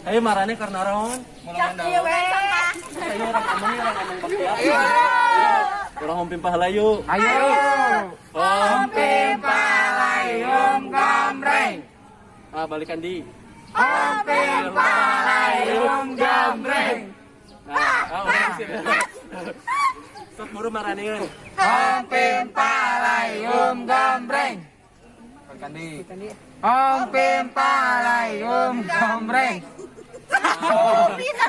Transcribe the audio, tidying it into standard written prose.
Ayo, maraneh keur naraon? Iya we. Ayo, urang ameng, urang ameng baktia. Urang hompimpa heula yuk. Ayo. Hompimpa. Layung gambreng. Ah, balikan di. Hompimpa layung gambreng. Nah, ah, urang sih. Sok buru maraneun. Hompimpa layung gambreng. Balikan di. Hompimpa layung gambreng. Oh, bisa.